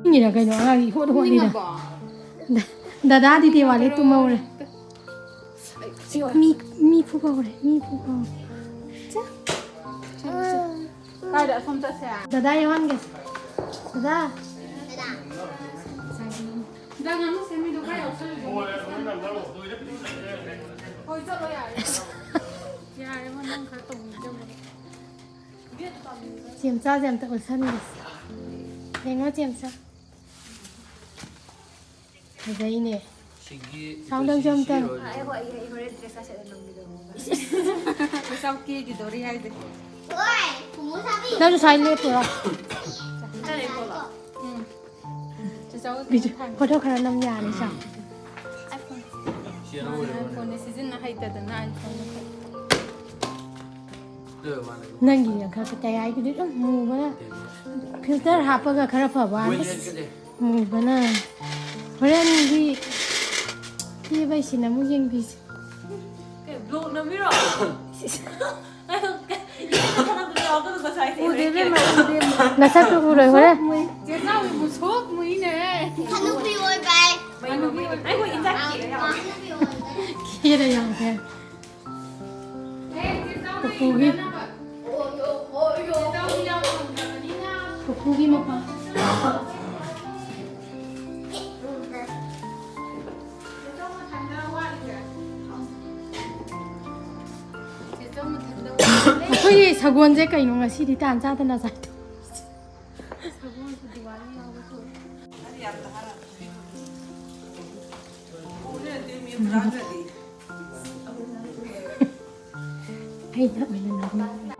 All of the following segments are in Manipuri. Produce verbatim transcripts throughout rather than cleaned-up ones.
ꯏꯪꯉꯤꯔ ꯀꯩꯅꯣ? ꯑꯉꯥꯡ ꯏꯍꯣꯠ ꯍꯣꯠꯂꯤꯗ꯫ ꯅꯤꯡꯉꯕꯣ? ꯗ-, ꯗꯗꯥꯗꯤ ꯗꯦꯋꯥꯂꯤ ꯇꯨꯝꯍꯧꯔꯦ꯫ ꯁꯤ ꯃꯤ, ꯃꯤ ꯐꯨꯕ ꯍꯧꯔꯦ, ꯃꯤ ꯐꯨꯕ ꯍꯧꯔꯦ꯫ ꯀꯥꯏꯗ ꯑꯁꯣꯝ ꯆꯠꯁꯦ? ꯗꯗꯥ ꯌꯧꯍꯟꯒꯦ꯫ ꯗꯗꯥ꯫ ꯗꯗꯥ, ꯉꯥꯅꯨ ꯁꯦꯝꯃꯤꯗꯣ ꯈꯔ ꯌꯥꯎꯁꯜꯂꯨꯗꯅ꯫ ꯍꯣꯏ, ꯆꯠꯂꯣ ꯌꯥꯔꯦ꯫ ꯌꯥꯔꯦ, ꯃꯣꯏ ꯅꯪ ꯈꯔ ꯇꯧꯕꯤꯖꯧ꯫ ꯆꯦꯝꯆꯥꯁꯦ ꯑꯝꯇ ꯎꯠꯁꯟꯒꯦ꯫ ꯌꯦꯡꯉꯣ ꯆꯦꯝꯆꯥ꯫ ꯐꯖꯩꯅꯦ꯫ ꯁꯤꯒꯤ ꯁꯥꯎꯟꯗꯪꯁꯨ ꯑꯝꯇꯪ꯫ ꯁꯤ ꯑꯩ ꯍꯣ-, ꯑꯩ, ꯑꯩ ꯍꯣꯔꯦꯟ ꯗ꯭ꯔꯦꯁ ꯁꯦꯠꯂ ꯅꯝꯕꯤꯔꯝꯃꯣ꯫ ꯆꯥꯎ ꯀꯦꯒꯤꯗꯣꯔꯤ ꯍꯥꯏꯁꯦ꯫ ꯅꯪꯁꯨ ꯁ꯭ꯋꯥꯏ ꯂꯦꯞꯄꯨꯔꯣ꯫ ꯎꯝ꯫ ꯆꯦꯆꯥ ꯍꯣꯏ ꯕꯤꯖꯨ, ꯐꯣꯇꯣ ꯈꯔ ꯅꯝ ꯌꯥꯅꯤ, ꯆꯥꯎ꯫ iPhone꯫ ꯁꯤ ꯑꯅꯧꯕ ꯂꯩꯕꯅꯦ꯫ iPhoneꯅꯦ ꯁꯤꯖꯤꯟꯅ ꯍꯩꯇꯗꯅ iPhone꯫ ꯅꯪꯒꯤ ꯈꯔ ꯇꯌꯥꯏꯒꯤꯗꯤ ꯑꯗꯨꯝ ꯃꯨꯕꯅ꯫ Filter ꯍꯥꯞꯄꯒ ꯈꯔ ꯐꯕ ꯋꯥꯅꯤ꯫ ꯃꯨꯕꯅ꯫ ꯍꯣꯔꯦꯟꯗꯤ ꯀꯦꯕꯩꯁꯤꯅ ꯑꯃꯨꯛ ꯌꯦꯡꯕꯤꯁꯦ꯫ ꯀꯩ, vlog ꯅꯝꯃꯤꯔꯣ? ꯎꯗꯦ ꯏꯕꯦꯝꯃ, ꯎꯗꯦ ꯏꯕꯦꯝꯃ꯫ ꯅꯁꯛꯇꯨ ꯎꯔꯣꯏ ꯍꯣꯔꯦꯟ꯫ ꯆꯦ ꯆꯥꯎꯕꯤ ꯃꯨꯁꯨꯛ ꯃꯨꯏꯅꯦ꯫ ꯍꯅꯨꯕꯤ ꯑꯣꯏꯕꯩ꯫ ꯍꯅꯨꯕꯤ ꯑꯣꯏꯕꯩ꯫ ꯑꯩꯈꯣꯏ ꯏꯟꯖꯥꯡ ꯊꯤꯔꯦ ꯌꯥꯎꯔꯦ꯫ ꯈꯦꯔ ꯌꯥꯝ ꯈꯦꯔ꯫ ꯄꯨꯄꯨꯒꯤ꯫ ꯄꯨꯄꯨꯒꯤ ꯃꯄꯥ꯫ ꯑꯩꯈꯣꯏꯒꯤ ꯁꯒꯣꯜꯁꯦ ꯀꯩꯅꯣ ꯉꯁꯤꯗꯤ ꯇꯥꯟ ꯆꯥꯗꯅ ꯆꯥꯏꯗꯣ꯫ ꯑꯩꯅ ꯑꯣꯏꯅ ꯂꯧꯅꯤꯡꯉꯦ꯫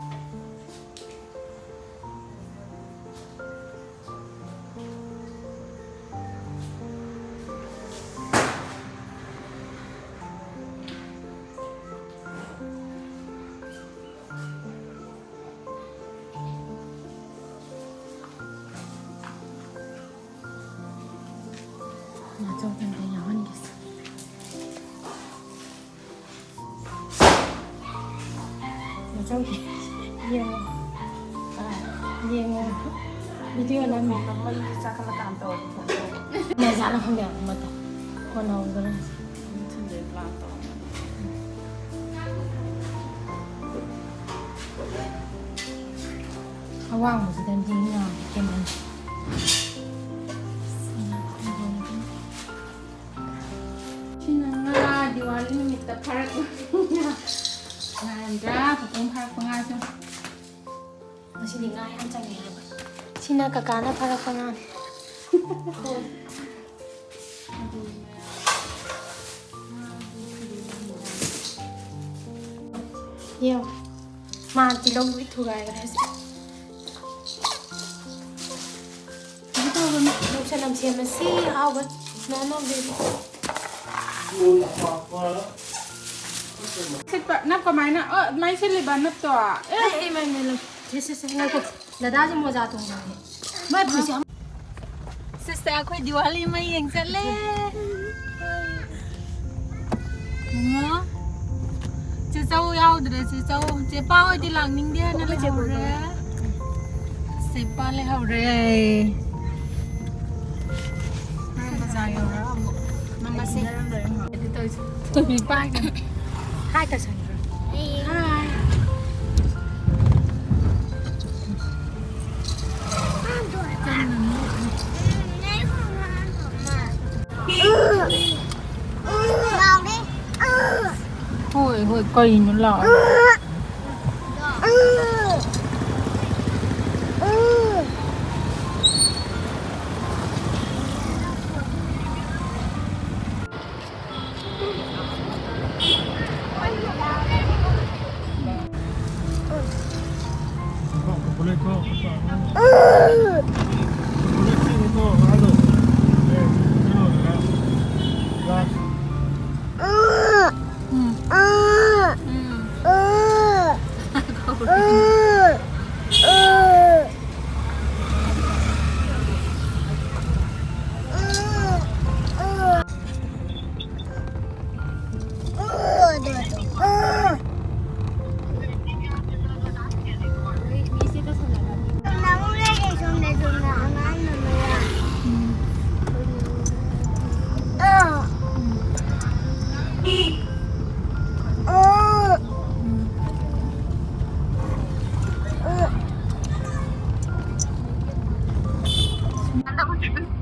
ꯉꯥꯆꯧꯕꯤꯗ ꯌꯥꯎꯍꯟꯒꯦꯁꯦ꯫ ꯉꯥꯆꯧꯕꯤ, ꯌꯦꯡꯉꯣ꯫ ꯑꯥ, ꯌꯦꯡꯉꯣ꯫ ꯚꯤꯗꯤꯑꯣ ꯅꯝꯃꯤ꯫ ꯃꯩꯁꯦ ꯆꯥꯈꯠꯂꯀꯥꯟ ꯇꯧꯔꯗꯤ ꯐꯗꯧꯕ꯫ ꯀꯅꯥ ꯖꯥꯠꯅꯣ ꯈꯪꯗꯦ, ꯑꯃꯗꯣ꯫ ꯐꯣꯟ ꯍꯧꯗꯅ꯫ ꯅꯨꯡꯊꯤꯜꯗꯩ ꯄ꯭ꯂꯥꯟ ꯇꯧꯔꯝꯕꯅꯤ꯫ ꯑꯋꯥꯡꯕꯁꯤꯗꯗꯤ ꯉꯥꯗꯤ ꯀꯦꯝ ꯂꯩꯇꯦ꯫ ꯁꯤꯅ ꯉꯥ ꯗꯤꯋꯥꯂꯤ ꯅꯨꯃꯤꯠꯇ ꯐꯥꯔꯛꯄ ꯉꯥ꯫ ꯉꯥ ꯌꯥꯝꯗ꯭ꯔꯥ? ꯄꯨꯈꯝ ꯐꯥꯔꯛꯄ ꯉꯥꯁꯦ꯫ ꯉꯁꯤꯗꯤ ꯉꯥ ꯌꯥꯝ ꯆꯪꯉꯦ ꯍꯥꯏꯕ꯫ ꯁꯤꯅ ꯀꯀꯥꯅ ꯐꯥꯔꯛꯄ ꯉꯥꯅꯤ꯫ ꯌꯦꯡꯉꯣ꯫ ꯃꯥ ꯇꯤꯜꯍꯧ ꯂꯣꯏ ꯊꯨꯒꯥꯏꯈ꯭ꯔꯦ ꯍꯧꯖꯤꯛ꯫ ꯀꯩꯅꯣ ꯇꯧꯔꯨꯅꯨ꯫ ꯅꯨꯡꯁ ꯅꯝ ꯁꯦꯝꯃꯁꯤ꯫ ꯍꯥꯎꯕ꯫ No, no, baby꯫ ꯁꯤꯠꯄ ꯅꯞ ꯀꯃꯥꯏꯅ? ꯑ, ꯑꯗꯨꯃꯥꯏꯅ ꯁꯤꯠꯂꯤꯕ ꯅꯞꯇꯣ? ꯑꯦ꯫ ꯑꯩ, ꯑꯩ, ꯃꯥꯏ, ꯃꯥꯏ, ꯂꯧ꯫ ꯁꯦ, ꯁꯦ, ꯁꯦ, ꯉꯥꯏꯈꯣ꯫ ꯗꯗꯥꯁꯦ ꯃꯣꯖꯥ ꯇꯣꯡꯗꯕꯅꯦ꯫ ꯃꯥꯏ ꯐꯨꯔꯤꯠꯁꯦ ꯌꯥꯝ Sister, ꯑꯩꯈꯣꯏ ꯗꯤꯋꯥꯂꯤ ꯃꯩ ꯌꯦꯡ ꯆꯠꯂꯦ꯫ ꯏꯃꯥ, ꯆꯦ ꯆꯧ ꯌꯥꯎꯗ꯭ꯔꯦ, ꯆꯦ ꯆꯧ꯫ ꯆꯦ ꯄꯥ ꯍꯣꯏꯗꯤ ꯂꯥꯛꯅꯤꯡꯗꯦ ꯍꯥꯏꯅ ꯂꯩꯍꯧꯔꯦ꯫ ꯆꯦ ꯄꯥ ꯂꯩꯍꯧꯔꯦ꯫ ꯕꯖꯥꯔ ꯌꯧꯔꯒ ꯑꯃꯨꯛ ꯅꯝꯃꯁꯦ꯫ ꯊꯣꯏꯕꯤ ꯄꯥꯏꯒꯅꯨ꯫ ꯍꯥꯏ ꯇꯧꯁꯟꯈ꯭ꯔꯣ꯫ ꯍꯥꯏ꯫ ꯍꯣꯏ, ꯍꯣꯏ, ꯀꯩꯅꯣ ꯂꯥꯎ꯫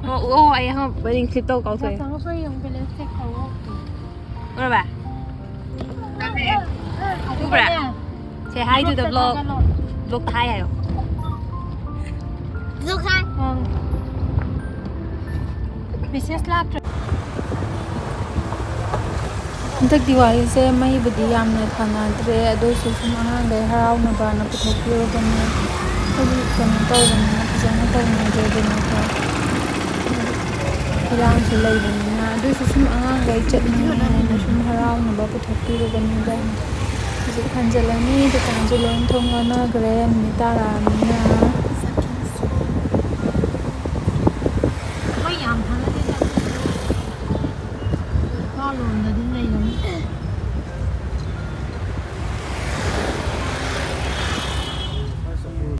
ꯑꯣ, ꯑꯣ, ꯑꯩ ꯍꯪꯉꯛꯄ ꯂꯤꯡ ꯐ꯭ꯂꯤꯞ ꯇꯧ ꯀꯥꯎꯊꯣꯛꯑꯦ꯫ ꯎꯔꯕ? ꯎꯕ꯭ꯔꯥ? Say hi to the vlog. Vlog ꯇ hi ꯍꯥꯏꯌꯣ꯫ Vlog hi. ꯃꯦꯁꯦꯖ ꯂꯥꯛꯇ꯭ꯔꯦ꯫ ꯍꯟꯗꯛ ꯗꯤꯋꯥꯂꯤꯁꯦ ꯃꯩꯕꯨꯗꯤ ꯌꯥꯝꯅ ꯊꯥꯅꯗ꯭ꯔꯦ, ꯑꯗꯨ ꯑꯣꯏꯔꯁꯨ ꯁꯨꯝ ꯑꯉꯥꯡꯈꯩ ꯍꯔꯥꯎꯅꯕꯅ ꯄꯨꯊꯣꯛꯄꯤꯔꯨꯕꯅꯦ꯫ ꯑꯩꯈꯣꯏꯗꯤ ꯀꯩꯅꯣ ꯇꯧꯕꯅꯤꯅ ꯐꯖꯅ ꯇꯧꯅꯗ꯭ꯔꯦꯗꯅꯀꯣ꯫ ꯏꯔꯥꯡꯁꯨ ꯂꯩꯕꯅꯤꯅ꯫ ꯑꯗꯨꯁꯨ ꯁꯨꯝ ꯑꯉꯥꯡꯈꯩ ꯆꯠꯅꯤꯡꯉꯦ ꯍꯥꯏꯅ ꯁꯨꯝ ꯍꯔꯥꯎꯅꯕ ꯄꯨꯊꯣꯛꯄꯤꯔꯨꯕꯅꯤꯗ꯫ ꯍꯧꯖꯤꯛ ꯍꯟꯖꯤꯜꯂꯅꯤ, ꯗꯨꯀꯥꯟꯁꯨ ꯂꯣꯏ ꯊꯣꯡ ꯂꯣꯟꯅꯈ꯭ꯔꯦ, ꯅꯨꯃꯤꯠ ꯇꯥꯔꯛꯑꯕꯅꯤꯅ꯫